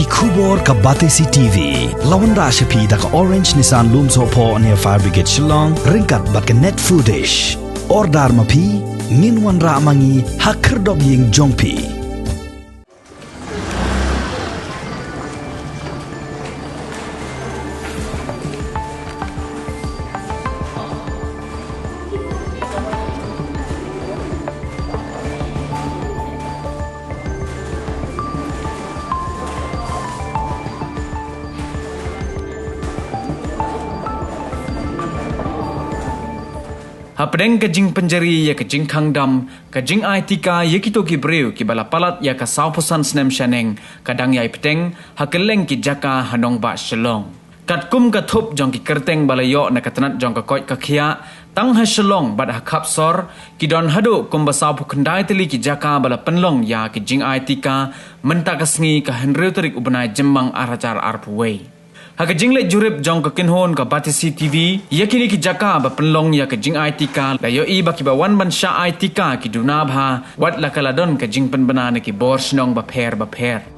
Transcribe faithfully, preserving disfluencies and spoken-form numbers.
Khubor ka Batesi T V. La wanrah sha phi da ka Orange Nissan Lumsohphoh near Fire Brigade Shillong, ryngkat bad ka Net Foodish. Order ma phi, ngin wanrah ma ngi ha khyrdop ïing jong phi. Hapdeng ka jingpynjari ïa ka jingkhang dam, ka jingai tika ïa kito ki briew kiba la palat ïa ka sawphew san snem shaneng, ka dang ïai bteng ha kylleng ki jaka ha nongbah Shillong. Katkum ka thup jong ki kyrteng ba la ïoh na ka tnat jong ka koit ka khiah, tang ha Shillong bad ha khap sor, ki don haduh kumba sawphew khyndai tylli ki jaka ba la pynlong ïa ki jingai tika mynta ka sngi, ka hynriew tarik u bnai Jymmang ar hajar arphew wei. Ha ka jingleit jurip jong ka kynhun ka Batesi T V ïa kine ki jaka ba pynlong ïa ka jingai tika, la ïohi ba kiba wan ban shah ai tika ki duna bha, wat la ka la don ka jingpynbna na ki bor shnong bapher bapher.